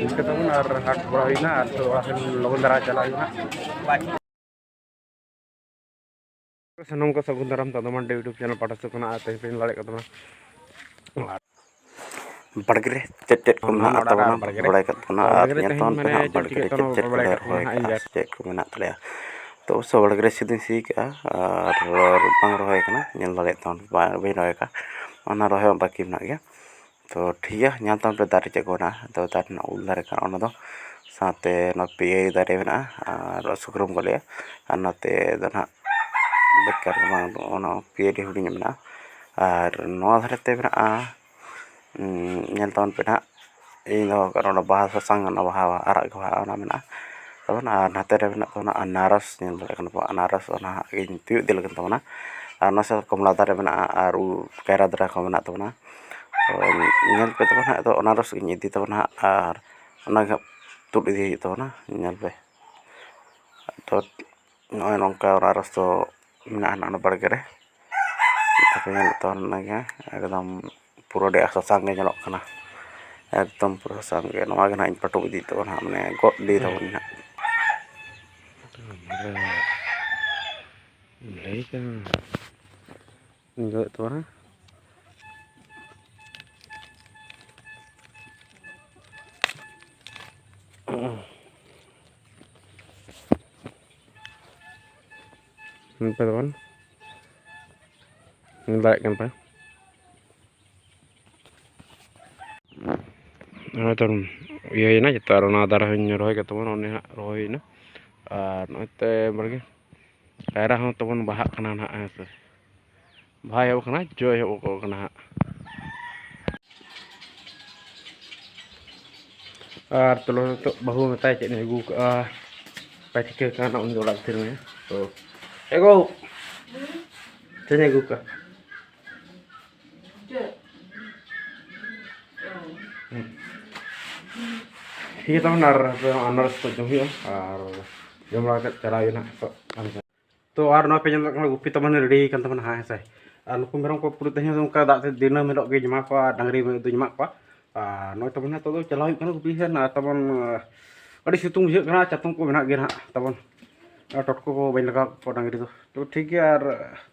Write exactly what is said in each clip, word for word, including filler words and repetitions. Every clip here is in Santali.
ᱤᱱᱠᱟᱹ ᱛᱟᱵᱚᱱ ᱟᱨ ᱦᱟᱴ ᱵᱟᱲᱟ ᱦᱩᱭᱱᱟ, ᱟᱨ ᱛᱚ ᱚᱲᱟᱜ ᱥᱮᱱ ᱞᱚᱜᱚᱱ ᱫᱷᱟᱨᱟ ᱪᱟᱞᱟᱜ ᱦᱩᱭᱩᱜᱼᱟ ᱦᱟᱸᱜ᱾ ᱥᱟᱱᱟᱢ ᱠᱚ ᱥᱟᱹᱜᱩᱱ ᱫᱟᱨᱟᱢ ᱛᱟᱫᱚᱢᱟᱱ YouTube ᱪᱮᱱᱮᱞ ᱯᱟᱦᱴᱟ ᱥᱮᱫ ᱠᱷᱚᱱᱟᱜ, ᱟᱨ ᱛᱮᱦᱮᱧ ᱯᱮ ᱧᱮᱞ ᱫᱟᱲᱮᱭᱟᱜ ᱠᱟᱱ ᱛᱟᱵᱚᱱᱟ ᱵᱟᱲᱜᱮ ᱨᱮ ᱪᱮᱫ ᱪᱮᱫ ᱠᱚ ᱢᱮᱱᱟᱜ ᱛᱟᱵᱚᱱᱟ, ᱵᱟᱲᱟᱭ ᱠᱟᱜ ᱛᱟᱵᱚᱱᱟ, ᱟᱨ ᱧᱮᱞ ᱛᱟᱵᱚᱱ ᱯᱮ ᱦᱟᱸᱜ ᱵᱟᱲᱜᱮ ᱨᱮ ᱪᱮᱫ ᱪᱮᱫ ᱠᱚᱞᱮ ᱨᱚᱦᱚᱭ ᱠᱟᱜᱼᱟ, ᱪᱮᱫ ᱠᱚ ᱢᱮᱱᱟᱜ ᱛᱟᱞᱮᱭᱟ᱾ ᱛᱚ ᱚᱵᱚᱥᱥᱳᱭ ᱵᱟᱲᱜᱮ ᱨᱮ ᱥᱤᱫᱩᱧ ᱥᱤ ᱠᱟᱜᱼᱟ, ᱟᱨ ᱵᱟᱝ ᱨᱚᱦᱚᱭ ᱠᱟᱱᱟ, ᱧᱮᱞ ᱫᱟᱲᱮᱭᱟᱜ ᱛᱟᱵᱚᱱ ᱯᱮ, ᱵᱟᱹᱧ ᱨᱚᱦᱚᱭ ᱠᱟᱜᱼᱟ, ᱚᱱᱟ ᱨᱚᱦᱚᱭ ᱦᱚᱸ ᱵᱟᱹᱠᱤ ᱢᱮᱱᱟᱜ ᱜᱮᱭᱟ᱾ ᱛᱚ ᱴᱷᱤᱠ ᱜᱮᱭᱟ, ᱧᱮᱞ ᱛᱟᱵᱚᱱ ᱯᱮ ᱫᱟᱨᱮ ᱪᱮᱫ ᱠᱚ ᱢᱮᱱᱟᱜᱼᱟ᱾ ᱛᱚ ᱫᱟᱨᱮ ᱨᱮᱱᱟᱜ ᱩᱞ ᱫᱟᱨᱮ ᱠᱟᱱᱟ ᱚᱱᱟ ᱫᱚ, ᱥᱟᱶᱛᱮ ᱱᱚᱣᱟ ᱯᱤᱭᱟᱹᱨᱤ ᱫᱟᱨᱮ ᱢᱮᱱᱟᱜᱼᱟ, ᱟᱨ ᱥᱩᱠᱨᱩᱢ ᱠᱚ ᱞᱟᱹᱭᱟ, ᱟᱨ ᱱᱚᱛᱮ ᱫᱚ ᱱᱟᱦᱟᱜ ᱵᱮᱠᱟᱨ ᱫᱚ ᱵᱟᱝ, ᱚᱱᱟ ᱯᱤᱭᱟᱹᱨᱤ ᱦᱩᱰᱤᱧ ᱢᱮᱱᱟᱜᱼᱟ᱾ ᱟᱨ ᱱᱚᱣᱟ ᱫᱷᱟᱨᱮ ᱛᱮ ᱢᱮᱱᱟᱜᱼᱟ, ᱩᱸ, ᱧᱮᱞ ᱛᱟᱵᱚᱱ ᱯᱮ ᱱᱟᱦᱟᱜ, ᱤᱧ ᱫᱚᱦᱚ ᱠᱟᱜᱼᱟ ᱱᱚᱰᱮ ᱵᱟᱦᱟ ᱥᱟᱥᱟᱝ, ᱚᱱᱟ ᱵᱟᱦᱟ ᱟᱨᱟᱜ ᱜᱮ ᱵᱟᱦᱟ, ᱚᱱᱟ ᱢᱮᱱᱟᱜᱼᱟ ᱛᱟᱵᱚᱱ᱾ ᱟᱨ ᱱᱟᱛᱮ ᱨᱮ ᱢᱮᱱᱟᱜ ᱛᱟᱵᱚᱱᱟ ᱟᱱᱟᱨᱚᱥ, ᱧᱮᱞ ᱫᱟᱲᱮᱭᱟᱜ ᱠᱟᱱᱟ ᱯᱮ, ᱟᱱᱟᱨᱚᱥ ᱚᱱᱟ ᱦᱟᱸᱜ ᱤᱧ ᱛᱤᱭᱳᱜ ᱤᱫᱤ ᱞᱟᱹᱜᱤᱫ ᱛᱟᱵᱚᱱᱟ᱾ ᱟᱨ ᱚᱱᱟ ᱥᱟᱶᱛᱮ ᱠᱚᱢᱞᱟ ᱫᱟᱨᱮ ᱢᱮᱱᱟᱜᱼᱟ, ᱟᱨ ᱩᱞ ᱠᱟᱭᱨᱟ ᱫᱟᱨᱮ ᱠᱚ ᱢᱮᱱᱟᱜ ᱛᱟᱵᱚᱱᱟ᱾ ᱛᱚ ᱧᱮᱞ ᱯᱮ ᱛᱟᱵᱚᱱ ᱦᱟᱸᱜ, ᱟᱫᱚ ᱟᱱᱟᱨᱚᱥ ᱤᱧ ᱤᱫᱤ ᱛᱟᱵᱚᱱᱟ ᱦᱟᱸᱜ, ᱟᱨ ᱚᱱᱟ ᱜᱮ ᱦᱟᱸᱜ ᱛᱩᱫ ᱤᱫᱤ ᱦᱩᱭᱩᱜ ᱛᱟᱵᱚᱱᱟ᱾ ᱧᱮᱞ ᱯᱮ, ᱛᱚ ᱱᱚᱜᱼᱚᱭ ᱱᱚᱝᱠᱟ ᱟᱱᱟᱨᱚᱥ ᱫᱚ ᱢᱮᱱᱟᱜᱼᱟ ᱱᱟᱜ ᱚᱱᱟ ᱵᱟᱲᱜᱮ ᱨᱮ᱾ ᱟᱯᱮ ᱧᱮᱞᱮᱫ ᱛᱟᱵᱚᱱ ᱚᱱᱟᱜᱮ ᱮᱠᱫᱚᱢ ᱯᱩᱨᱟᱹ ᱟᱹᱰᱤ ᱥᱟᱥᱟᱝ ᱜᱮ ᱧᱮᱞᱚᱜ ᱠᱟᱱᱟ, ᱮᱠᱫᱚᱢ ᱯᱩᱨᱟᱹ ᱥᱟᱥᱟᱝ ᱜᱮ᱾ ᱱᱚᱣᱟ ᱜᱮ ᱱᱟᱜ ᱤᱧ ᱯᱟᱹᱴᱩᱵ ᱤᱫᱤᱭᱮᱫ ᱛᱟᱵᱚᱱᱟ ᱦᱟᱸᱜ, ᱢᱟᱱᱮ ᱜᱚᱫ ᱤᱫᱤᱭ ᱛᱟᱵᱚᱱ ᱱᱟᱜ᱾ ᱞᱟᱹᱭ ᱠᱟᱱᱟ ᱜᱚᱫ ᱛᱟᱵᱚᱱᱟ᱾ ᱱᱚᱛᱮ ᱫᱚᱵᱚᱱ ᱧᱮᱞ ᱫᱟᱲᱮᱭᱟᱜ ᱠᱟᱱ ᱯᱮ᱾ ᱱᱚᱜᱼᱚᱭ ᱛᱚ ᱤᱭᱟᱹᱭᱮᱱᱟ ᱡᱚᱛᱚ, ᱟᱨ ᱚᱱᱟ ᱫᱟᱨᱮ ᱦᱚᱸᱧ ᱨᱚᱦᱚᱭ ᱠᱮᱫ ᱛᱟᱵᱚᱱᱟ, ᱚᱱᱮ ᱦᱟᱸᱜ ᱨᱚᱦᱚᱭ ᱦᱩᱭᱱᱟ᱾ ᱟᱨ ᱱᱚᱜᱼᱚᱭ ᱛᱮ ᱵᱟᱲᱜᱮ ᱠᱟᱭᱨᱟ ᱦᱚᱸ ᱛᱟᱵᱚᱱ ᱵᱟᱦᱟᱜ ᱠᱟᱱᱟ ᱱᱟᱦᱟᱜ, ᱦᱮᱸ ᱥᱮ᱾ ᱵᱟᱦᱟ ᱮᱦᱚᱵ ᱟᱠᱟᱱᱟ, ᱡᱚ ᱮᱦᱚᱵ ᱠᱚᱜ ᱠᱟᱱᱟ ᱦᱟᱸᱜ᱾ ᱟᱨ ᱪᱚᱞᱚ ᱱᱤᱛᱚᱜ ᱵᱟᱹᱦᱩ ᱢᱮᱛᱟᱭ ᱪᱮᱫ ᱮ ᱟᱹᱜᱩ ᱠᱟᱜᱼᱟ, ᱵᱟᱭ ᱴᱷᱤᱠᱟᱹ ᱠᱟᱱᱟ, ᱩᱱᱤ ᱫᱚ ᱚᱲᱟᱜ ᱵᱷᱤᱛᱤᱨ ᱨᱮ ᱢᱮᱱᱟᱭᱟ᱾ ᱛᱚ ᱮ ᱜᱳ, ᱪᱮᱫ ᱮ ᱟᱹᱜᱩ ᱠᱟᱜᱼᱟ? ᱴᱷᱤᱠ ᱜᱮᱭᱟ, ᱛᱟᱵᱚᱱ ᱟᱨ ᱟᱱᱟᱨᱚᱥ ᱠᱚ ᱡᱚᱢ ᱦᱩᱭᱩᱜᱼᱟ, ᱟᱨ ᱡᱚᱢ ᱵᱟᱲᱟ ᱠᱟᱛᱮᱫ ᱪᱟᱞᱟᱣ ᱦᱩᱭᱩᱜᱼᱟ ᱱᱟᱦᱟᱜ ᱱᱤᱛᱚᱜ᱾ ᱛᱚ ᱟᱨ ᱱᱚᱣᱟ ᱯᱮ ᱧᱮᱞ ᱫᱟᱲᱮᱭᱟᱜ ᱠᱟᱱᱟ, ᱜᱩᱯᱤ ᱛᱟᱵᱚᱱ ᱨᱮᱰᱤ ᱠᱟᱱ ᱛᱟᱵᱚᱱᱟ ᱦᱟᱸᱜ, ᱦᱮᱸ ᱥᱮ᱾ ᱟᱨ ᱱᱩᱠᱩ ᱢᱮᱨᱚᱢ ᱠᱚ ᱯᱩᱨᱟᱹ ᱛᱮᱦᱮᱧ ᱫᱚ ᱚᱱᱠᱟ ᱫᱟᱜ ᱛᱮ ᱫᱤᱱᱟᱹᱢ ᱦᱤᱞᱳᱜ ᱜᱮ ᱡᱚᱢᱟ ᱠᱚᱣᱟ, ᱰᱟᱝᱨᱤ ᱫᱚᱧ ᱮᱢᱟ ᱠᱚᱣᱟ᱾ ᱟᱨ ᱱᱚᱜᱼᱚᱭ ᱛᱟᱵᱚᱱ ᱱᱤᱛᱚᱜ ᱫᱚ ᱪᱟᱞᱟᱣ ᱦᱩᱭᱩᱜ ᱠᱟᱱᱟ ᱜᱩᱯᱤ ᱥᱮᱫ᱾ ᱟᱨ ᱛᱟᱵᱚᱱ, ᱟᱹᱰᱤ ᱥᱤᱛᱩᱝ ᱵᱩᱡᱷᱟᱹᱜ ᱠᱟᱱᱟ, ᱪᱟᱛᱚᱢ ᱠᱚ ᱢᱮᱱᱟᱜ ᱜᱮᱭᱟ ᱱᱟᱦᱟᱜ ᱛᱟᱵᱚᱱ᱾ ᱟᱨ ᱴᱚᱴᱠᱚ ᱠᱚ ᱵᱟᱹᱧ ᱞᱟᱜᱟᱣ ᱠᱚᱣᱟ ᱰᱟᱝᱨᱤ ᱫᱚ᱾ ᱛᱚ ᱴᱷᱤᱠ ᱜᱮᱭᱟ, ᱟᱨ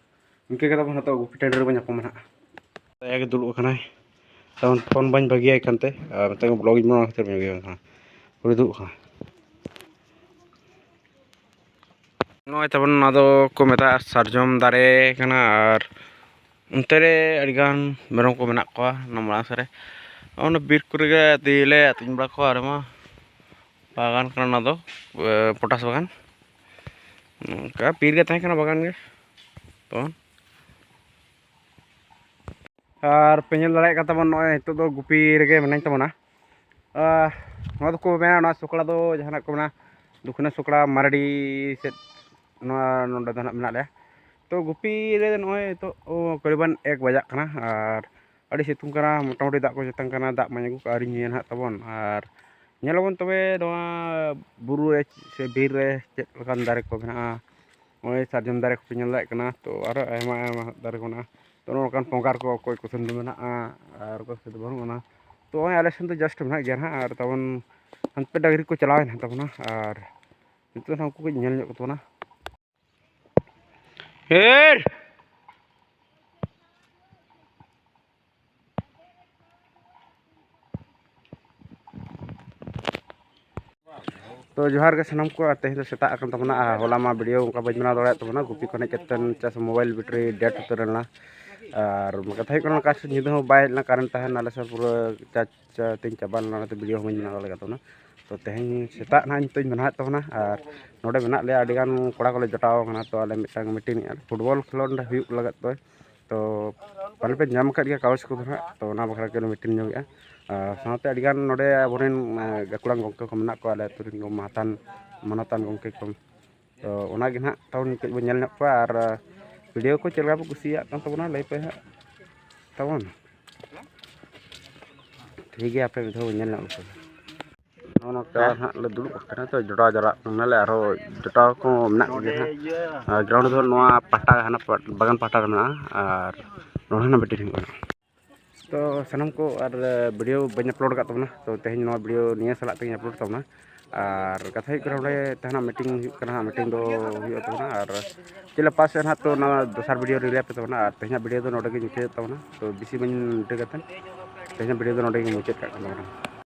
ᱤᱱᱠᱟᱹ ᱜᱮ ᱛᱟᱵᱚᱱ ᱱᱤᱛᱚᱜ ᱜᱩᱯᱤ ᱴᱟᱺᱰᱤ ᱨᱮᱵᱚᱱ ᱧᱟᱯᱟᱢᱟ ᱱᱟᱦᱟᱜ᱾ ᱫᱩᱲᱩᱵ ᱟᱠᱟᱱᱟᱭ᱾ ᱛᱟᱵᱚᱱ ᱯᱷᱳᱱ ᱵᱟᱹᱧ ᱵᱟᱹᱜᱤᱭᱟᱭ ᱠᱟᱱᱛᱮ, ᱟᱨ ᱢᱮᱛᱟᱭ ᱠᱟᱱᱟ ᱵᱞᱚᱜ ᱤᱧ ᱵᱮᱱᱟᱣᱟ, ᱠᱷᱟᱹᱛᱤᱨ ᱵᱟᱹᱧ ᱵᱟᱹᱜᱤᱭᱟᱭ ᱠᱟᱱᱟ᱾ ᱩᱱᱤ ᱫᱩᱲᱩᱵ ᱟᱠᱟᱱᱟ᱾ ᱱᱚᱜᱼᱚᱭ ᱛᱟᱵᱚᱱ ᱱᱚᱣᱟ ᱫᱚ ᱠᱚ ᱢᱮᱛᱟᱜᱼᱟ ᱥᱟᱨᱡᱚᱢ ᱫᱟᱨᱮ ᱠᱟᱱᱟ, ᱟᱨ ᱚᱱᱛᱮ ᱨᱮ ᱟᱹᱰᱤᱜᱟᱱ ᱢᱮᱨᱚᱢ ᱠᱚ ᱢᱮᱱᱟᱜ ᱠᱚᱣᱟ ᱚᱱᱟ ᱢᱟᱲᱟᱝ ᱥᱮᱫ ᱨᱮ᱾ ᱚᱱᱟ ᱵᱤᱨ ᱠᱚᱨᱮ ᱜᱮ ᱟᱹᱛᱤᱧ ᱞᱮ ᱟᱹᱛᱤᱧ ᱵᱟᱲᱟ ᱠᱚᱣᱟ᱾ ᱟᱨ ᱢᱟ ᱵᱟᱜᱟᱱ ᱠᱟᱱᱟ ᱚᱱᱟ ᱫᱚ, ᱮ, ᱯᱚᱴᱟᱥ ᱵᱟᱜᱟᱱ᱾ ᱱᱚᱝᱠᱟ ᱵᱤᱨ ᱜᱮ ᱛᱟᱦᱮᱸ ᱠᱟᱱᱟ ᱵᱟᱜᱟᱱ ᱜᱮ᱾ ᱛᱚ ᱟᱨ ᱯᱮ ᱧᱮᱞ ᱫᱟᱲᱮᱭᱟᱜ ᱠᱟᱱ ᱛᱟᱵᱚᱱ, ᱱᱚᱜᱼᱚᱭ ᱱᱤᱛᱚᱜ ᱫᱚ ᱜᱩᱯᱤ ᱨᱮᱜᱮ ᱢᱮᱱᱟᱹᱧ ᱛᱟᱵᱚᱱᱟ᱾ ᱟᱨ ᱱᱚᱣᱟ ᱫᱚᱠᱚ ᱢᱮᱱᱟ, ᱱᱚᱣᱟ ᱥᱚᱠᱲᱟ ᱫᱚ ᱡᱟᱦᱟᱱᱟᱜ ᱠᱚ ᱢᱮᱱᱟ, ᱫᱩᱠᱷᱱᱟᱹ ᱥᱚᱠᱲᱟ ᱢᱟᱨᱰᱤ ᱥᱮᱫ ᱱᱚᱣᱟ ᱱᱚᱰᱮ ᱫᱚ ᱱᱟᱦᱟᱜ ᱢᱮᱱᱟᱜ ᱞᱮᱭᱟ᱾ ᱛᱚ ᱜᱩᱯᱤ ᱨᱮ ᱱᱚᱜᱼᱚᱭ ᱱᱤᱛᱚᱜ ᱠᱚᱨᱤᱵᱟᱱ ᱮᱠ ᱵᱟᱡᱟᱜ ᱠᱟᱱᱟ, ᱟᱨ ᱟᱹᱰᱤ ᱥᱤᱛᱩᱝ ᱠᱟᱱᱟ, ᱢᱚᱴᱟᱢᱩᱴᱤ ᱫᱟᱜ ᱠᱚ ᱪᱮᱛᱟᱝ ᱠᱟᱱᱟ, ᱫᱟᱜ ᱢᱟ ᱧᱩ ᱠᱟᱜ ᱟᱹᱣᱨᱤ ᱧᱩᱭᱟ ᱱᱟᱦᱟᱜ ᱛᱟᱵᱚᱱ᱾ ᱟᱨ ᱧᱮᱞ ᱟᱵᱚᱱ ᱛᱚᱵᱮ ᱱᱚᱣᱟ ᱵᱩᱨᱩ ᱨᱮ ᱥᱮ ᱵᱤᱨ ᱨᱮ ᱪᱮᱫ ᱞᱮᱠᱟᱱ ᱫᱟᱨᱮ ᱠᱚ ᱢᱮᱱᱟᱜᱼᱟ᱾ ᱱᱚᱜᱼᱚᱭ ᱥᱟᱨᱡᱚᱢ ᱫᱟᱨᱮ ᱠᱚᱯᱮ ᱧᱮᱞ ᱫᱟᱲᱮᱭᱟᱜ ᱠᱟᱱᱟ, ᱛᱚ ᱟᱨᱚ ᱟᱭᱢᱟ ᱟᱭᱢᱟ ᱫᱟᱨᱮ ᱠᱚ ᱢᱮᱱᱟᱜᱼᱟ᱾ ᱛᱚ ᱱᱚᱜᱼᱚ ᱱᱚᱝᱠᱟᱱ ᱯᱚᱸᱜᱟᱨ ᱠᱚ ᱚᱠᱚᱭ ᱠᱚᱥᱮᱱ ᱫᱚ ᱢᱮᱱᱟᱜᱼᱟ ᱟᱨ ᱚᱠᱚᱭ ᱠᱚᱥᱮᱱ ᱫᱚ ᱵᱟᱹᱱᱩᱜ ᱟᱱᱟ᱾ ᱛᱚ ᱱᱚᱜᱼᱚᱭ ᱟᱞᱮ ᱥᱮᱱ ᱫᱚ just ᱢᱮᱱᱟᱜ ᱜᱮᱭᱟ ᱱᱟᱦᱟᱜ, ᱟᱨ ᱛᱟᱵᱚᱱ ᱦᱟᱱᱛᱮ ᱰᱟᱝᱨᱤ ᱠᱚ ᱪᱟᱞᱟᱣ ᱮᱱᱟ ᱛᱟᱵᱚᱱᱟ, ᱟᱨ ᱱᱤᱛᱚᱜ ᱱᱟᱦᱟᱜ ᱩᱱᱠᱩ ᱠᱚᱧ ᱧᱮᱞ ᱧᱚᱜ ᱠᱚ ᱛᱟᱵᱚᱱᱟ᱾ ᱦᱮᱨ! ᱛᱚ ᱡᱚᱦᱟᱨ ᱜᱮ ᱥᱟᱱᱟᱢ ᱠᱚ, ᱟᱨ ᱛᱮᱦᱮᱧ ᱫᱚ ᱥᱮᱛᱟᱜ ᱟᱠᱟᱱ ᱛᱟᱵᱚᱱᱟ, ᱟᱨ ᱦᱚᱞᱟ ᱢᱟ video ᱚᱱᱠᱟ ᱵᱟᱹᱧ ᱵᱮᱱᱟᱣ ᱫᱟᱲᱮᱭᱟᱜ ᱛᱟᱵᱚᱱᱟ, ᱜᱩᱯᱤ ᱠᱷᱚᱱ ᱦᱮᱡ ᱠᱟᱛᱮ ᱪᱟᱥ mobile battery dead ᱩᱛᱟᱹᱨ ᱞᱮᱱᱟ᱾ ᱟᱨ ᱠᱟᱛᱷᱟ ᱦᱩᱭᱩᱜ ᱠᱟᱱᱟ, ᱚᱠᱟ ᱥᱮᱫ ᱧᱤᱫᱟᱹ ᱦᱚᱸ ᱵᱟᱭ ᱦᱮᱡ ᱞᱮᱱᱟ, current ᱛᱟᱦᱮᱸ ᱞᱮᱱᱟ, ᱟᱞᱮ ᱥᱮᱫ ᱯᱩᱨᱟᱹ charge ᱛᱤᱧ ᱪᱟᱵᱟ ᱞᱮᱱᱟ, ᱚᱱᱟᱛᱮ video ᱦᱚᱸ ᱵᱟᱹᱧ ᱵᱮᱱᱟᱣ ᱫᱟᱲᱮ ᱠᱟᱫ ᱛᱟᱵᱚᱱᱟ᱾ ᱛᱚ ᱛᱮᱦᱮᱧ ᱥᱮᱛᱟᱜ ᱱᱟᱦᱟᱜ ᱱᱤᱛᱚᱜ ᱤᱧ ᱵᱮᱱᱟᱣᱮᱫ ᱛᱟᱵᱚᱱᱟ, ᱟᱨ ᱱᱚᱰᱮ ᱢᱮᱱᱟᱜ ᱞᱮᱭᱟ, ᱟᱹᱰᱤᱜᱟᱱ ᱠᱚᱲᱟ ᱠᱚᱞᱮ ᱡᱚᱴᱟᱣ ᱟᱠᱟᱱᱟ᱾ ᱛᱚ ᱟᱞᱮ ᱢᱤᱫᱴᱟᱝ meeting ᱮᱫᱼᱟ, football ᱠᱷᱮᱞᱳᱰ ᱦᱩᱭᱩᱜ ᱞᱟᱹᱜᱤᱫ ᱛᱮ᱾ ᱛᱚ ᱯᱟᱞᱮ ᱯᱮ ᱧᱟᱢ ᱟᱠᱟᱫ ᱜᱮᱭᱟ ᱠᱟᱜᱚᱡᱽ ᱠᱚᱫᱚ ᱦᱟᱸᱜ, ᱛᱚ ᱚᱱᱟ ᱵᱟᱠᱷᱨᱟ ᱜᱮᱞᱮ meeting ᱧᱚᱜᱮᱜᱼᱟ᱾ ᱟᱨ ᱥᱟᱶᱛᱮ ᱟᱹᱰᱤᱜᱟᱱ ᱱᱚᱰᱮ ᱟᱵᱚᱨᱮᱱ, ᱮᱸ, ᱜᱟᱹᱠᱷᱩᱲᱟᱱ ᱜᱚᱢᱠᱮ ᱠᱚ ᱢᱮᱱᱟᱜ ᱠᱚᱣᱟ, ᱟᱞᱮ ᱟᱹᱛᱩ ᱨᱮᱱ ᱠᱚ ᱢᱟᱦᱟᱛᱟᱱ ᱢᱟᱱᱚᱛᱟᱱ ᱜᱚᱢᱠᱮ ᱠᱚ᱾ ᱛᱚ ᱚᱱᱟᱜᱮ ᱱᱟᱦᱟᱜ ᱛᱟᱵᱚᱱ ᱠᱟᱹᱡ ᱵᱚᱱ ᱧᱮᱞ ᱧᱚᱜ ᱠᱚᱣᱟ, ᱟᱨ video ᱠᱚ ᱪᱮᱫ ᱞᱮᱠᱟ ᱯᱮ ᱠᱩᱥᱤᱭᱟᱜ ᱠᱟᱱ ᱛᱟᱵᱚᱱᱟ, ᱞᱟᱹᱭ ᱯᱮ ᱦᱟᱸᱜ ᱛᱟᱵᱚᱱ᱾ ᱴᱷᱤᱠ ᱜᱮᱭᱟ, ᱟᱯᱮ ᱢᱤᱫ ᱫᱷᱟᱣ ᱵᱚᱱ ᱧᱮᱞ ᱧᱚᱜ ᱞᱮᱠᱚ ᱜᱮ᱾ ᱱᱚᱜᱼᱚ ᱱᱚᱝᱠᱟ ᱦᱟᱸᱜ ᱞᱮ ᱫᱩᱲᱩᱵ ᱟᱠᱟᱱᱟ, ᱛᱚ ᱡᱚᱴᱟᱣ ᱡᱟᱣᱨᱟᱜ ᱠᱟᱱᱟᱞᱮ, ᱟᱨᱦᱚᱸ ᱡᱚᱴᱟᱣ ᱠᱚ ᱢᱮᱱᱟᱜ ᱠᱚᱜᱮᱭᱟ ᱦᱟᱸᱜ᱾ ᱟᱨ ground ᱫᱚ ᱱᱚᱣᱟ ᱯᱟᱦᱴᱟ, ᱦᱟᱱᱟ ᱯᱟᱦᱴᱟ, ᱵᱟᱜᱟᱱ ᱯᱟᱦᱴᱟ ᱨᱮ ᱢᱮᱱᱟᱜᱼᱟ, ᱟᱨ ᱱᱚᱰᱮ ᱦᱚᱸ meeting ᱦᱩᱭᱩᱜ ᱠᱟᱱᱟ᱾ ᱛᱚ ᱥᱟᱱᱟᱢ ᱠᱚ, ᱟᱨ ᱵᱷᱤᱰᱤᱭᱳ ᱵᱟᱹᱧ ᱟᱯᱞᱳᱰ ᱟᱠᱟᱫ ᱛᱟᱵᱚᱱᱟ, ᱛᱚ ᱛᱮᱦᱮᱧ ᱱᱚᱣᱟ ᱵᱷᱤᱰᱤᱭᱳ ᱱᱤᱭᱟᱹ ᱥᱟᱞᱟᱜ ᱛᱮᱜᱮᱧ ᱟᱯᱞᱳᱰ ᱛᱟᱵᱚᱱᱟ᱾ ᱟᱨ ᱠᱟᱛᱷᱟ ᱦᱩᱭᱩᱜ ᱠᱟᱱᱟ, ᱚᱸᱰᱮ ᱛᱟᱦᱮᱱᱟ ᱢᱤᱴᱤᱝ ᱦᱩᱭᱩᱜ ᱠᱟᱱᱟ ᱦᱟᱸᱜ, ᱢᱤᱴᱤᱝ ᱫᱚ ᱦᱩᱭᱩᱜ ᱛᱟᱵᱚᱱᱟ᱾ ᱟᱨ ᱪᱮᱫ ᱞᱮ ᱯᱟᱥ ᱮᱱ ᱦᱟᱸᱜ, ᱛᱚ ᱚᱱᱟ ᱫᱚᱥᱟᱨ ᱵᱷᱤᱰᱤᱭᱳ ᱨᱤᱞᱤᱡᱽ ᱟᱯᱮ ᱛᱟᱵᱚᱱᱟ᱾ ᱟᱨ ᱛᱮᱦᱮᱧᱟᱜ ᱵᱷᱤᱰᱤᱭᱳ ᱫᱚ ᱱᱚᱰᱮ ᱜᱮᱧ ᱢᱩᱪᱟᱹᱫ ᱛᱟᱵᱚᱱᱟ᱾ ᱛᱚ ᱵᱮᱥᱤ ᱵᱟᱹᱧ ᱞᱟᱹᱭ ᱠᱟᱛᱮ ᱛᱮᱦᱮᱧᱟᱜ ᱵᱷᱤᱰᱤᱭᱳ ᱫᱚ ᱱᱚᱰᱮ ᱜᱮᱧ ᱢᱩᱪᱟᱹᱫ ᱠᱟᱜ ᱠᱟᱱ ᱛᱟᱵᱚᱱᱟ᱾